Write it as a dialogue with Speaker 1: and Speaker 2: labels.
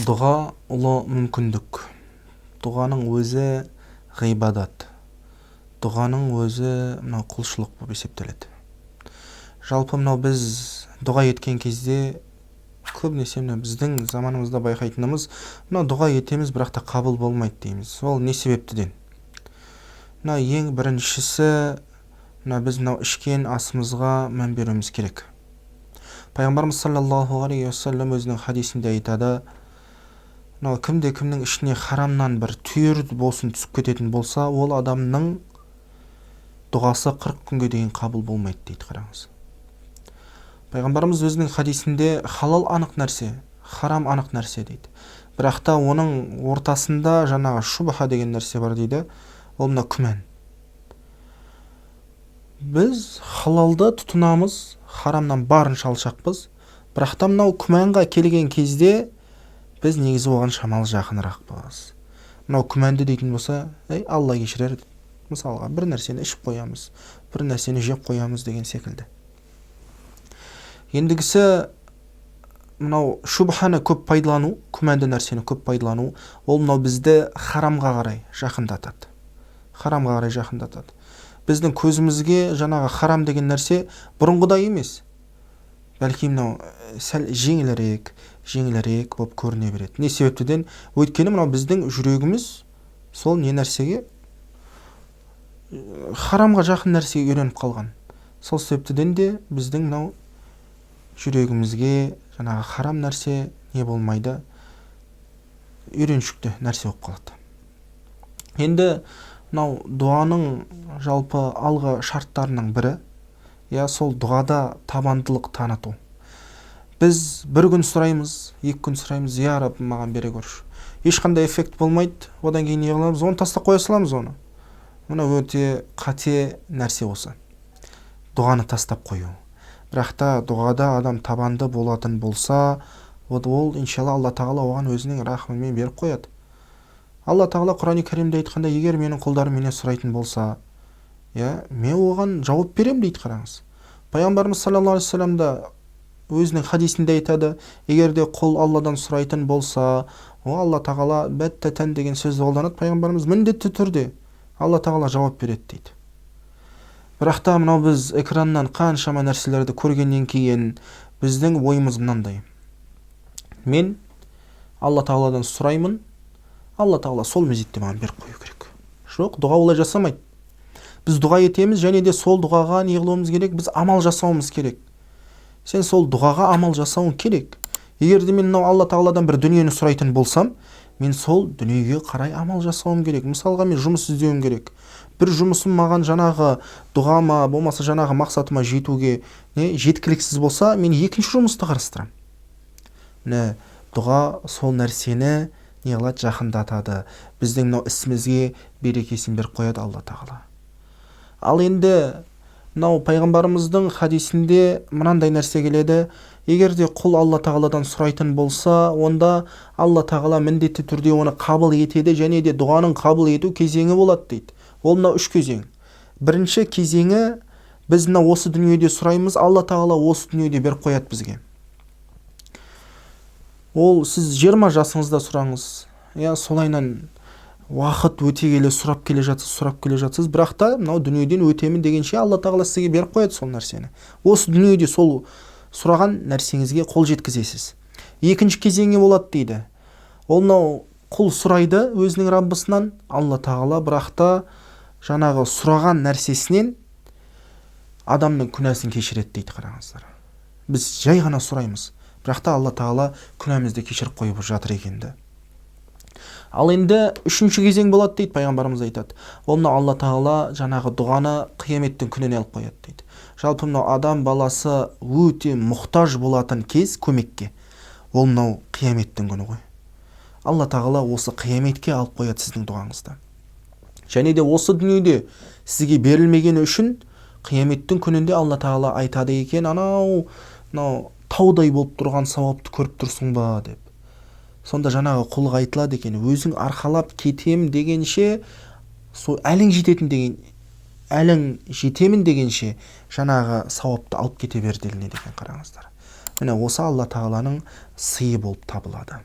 Speaker 1: Дұға ұлы мүмкіндік. Дұғаның өзі ғибадат. Дұғаның өзі мынау құлшылық болып есептеледі. Жалпы мынау біз дұға еткен кезде көбінесе мына біздің заманымызда байқайтынымыз, мынау дұға етеміз, бірақ та қабыл болмайды дейміз. Ол не себептіден? Мына ең біріншісі, мына біз мынау ішкен асымызға мән беруіміз керек. Пайғамбарымыз саллаллаху алейхи уассалам өзінің хадисінде айтады: мынау кімде кімнің ішіне харамнан бір түйір болсын түсіп кететін болса, ол адамның дұғасы 40 күнге дейін қабыл болмайды дейді. Қараңыз, пайғамбарымыз өзінің хадисінде халал анық нәрсе, харам анық нәрсе дейді, бірақ та оның ортасында жаңағы шубха деген нәрсе бар дейді. Ол мына күмән. Біз халалды тұтынамыз, харамнан барынша алшақпыз, бірақ та мынау күмәнға келген кезде біз негізі оған шамалы жақынырақпыз. Мынау күмәнді дейтін болса, ей, Алла кешірер, мысалға бір нәрсені ішіп қоямыз, бір нәрсені жеп қоямыз деген секілді. Ендігісі мынау шубханы көп пайдалану, күмәнді нәрсені көп пайдалану, ол мынау бізді харамға қарай жақындатады. Харамға қарай жақындатады. Біздің көзімізге жаңағы харам деген нәрсе бұрынғыдай емес, бәлки мынау сәл жеңілірек, жеңілірек болып көріне береді. Не себептіден? Өйткені мынау біздің жүрегіміз сол не нәрсеге, харамға жақын нәрсеге үйреніп қалған. Сол себептіден де біздің мынау жүрегімізге жаңағы харам нәрсе не болмайды, үйреншікті нәрсе болып қалады. Енді мынау дұғаның жалпы алғы шарттарының бірі, иә, сол дұғада табандылық таныту. Біз бір күн сұраймыз, екі күн сұраймыз, я Раббым, маған бере көрші. Ешқандай эффект болмайды. Одан кейін не қыламыз? Оны тастап қоя саламыз оны. Мына өте қате нәрсе осы. Дұғаны тастап қою. Бірақ та дұғада адам табанды болатын болса, ол иншалла Алла Тағала оған өзінің рахымымен беріп қояды. Алла Тағала Құрани Кәрімде айтқанда, егер менің құлдарым менен сұрайтын болса, иә, мен оған жауап беремін дейді. Қараңыз, пайғамбарымыз саллаллаху алейхи вассалам да өзінің хадисінде айтады: егер де құл Алладан сұрайтын болса, о Алла Тағала бәттәтән деген сөзді қолданады пайғамбарымыз, міндетті түрде Алла Тағала жауап береді дейді. Бірақ та мынау біз экраннан қаншама нәрселерді көргеннен кейін біздің ойымыз мынандай: мен Алла Тағаладан сұраймын, Алла Тағала сол мезетте маған беріп қою керек. Жоқ, дұға олай жасамайды. Біз дұға етеміз және де сол дұғаға не қылуымыз керек? Біз амал жасауымыз керек. Сен сол дұғаға амал жасауың керек. Егер де мен мынау Алла Тағаладан бір дүниені сұрайтын болсам, мен сол дүниеге қарай амал жасауым керек. Мысалға, мен жұмыс іздеуім керек. Бір жұмысым маған жаңағы дұғама, болмаса жаңағы мақсатыма жетуге не жеткіліксіз болса, мен екінші жұмысты қарастырамын. Міне, дұға сол нәрсені не қылады? Жақындатады. Біздің мынау ісімізге берекесін беріп қояды Алла Тағала. Ал енді мынау пайғамбарымыздың хадисінде мынандай нәрсе келеді: егер де құл Алла Тағаладан сұрайтын болса, онда Алла Тағала міндетті түрде оны қабыл етеді және де дұғаның қабыл ету кезеңі болады дейді. Ол мынау үш кезең. Бірінші кезеңі, біз мына осы дүниеде сұраймыз, Алла Тағала осы дүниеде беріп қояды бізге. Ол сіз 20 жасыңызда сұраңыз, иә, солайынан уақыт өте келе сұрап келе жатсыз, сұрап келе жатсыз, бірақ та мынау дүниеден өтемін дегенше Алла Тағала сізге беріп қояды сол нәрсені. Осы дүниеде сол сұраған нәрсеңізге қол жеткізесіз. Екінші кезеңі болады дейді. Ол мынау құл сұрайды өзінің Раббысынан, Алла Тағала бірақ та жаңағы сұраған нәрсесінен адамның күнәсін кешіреді дейді. Қараңыздар, біз жай ғана сұраймыз, бірақ та Алла Тағала күнәмізді кешіріп қойып жатыр екен да. Ал енді үшінші кезең болады дейді, пайғамбарымыз айтады. Ол мынау Алла Тағала жаңағы дұғаны қияметтің күніне алып қояды дейді. Жалпы мынау адам баласы өте мұқтаж болатын кез көмекке, ол мынау қияметтің күні ғой. Алла Тағала осы қияметке алып қояды сіздің дұғаңызды. Және де осы дүниеде сізге берілмегені үшін қияметтің күнінде Алла Тағала айтады екен: анау мынау таудай болып тұрған сауапты көріп тұрсың ба деп. Сонда жаңағы құлға айтылады екен: өзің арқалап кетем дегенше, сол әлің жететін деген, әлің жетемін дегенше жаңағы сауапты алып кете бер делінеді екен. Қараңыздар, міне, осы Алла Тағаланың сыйы болып табылады.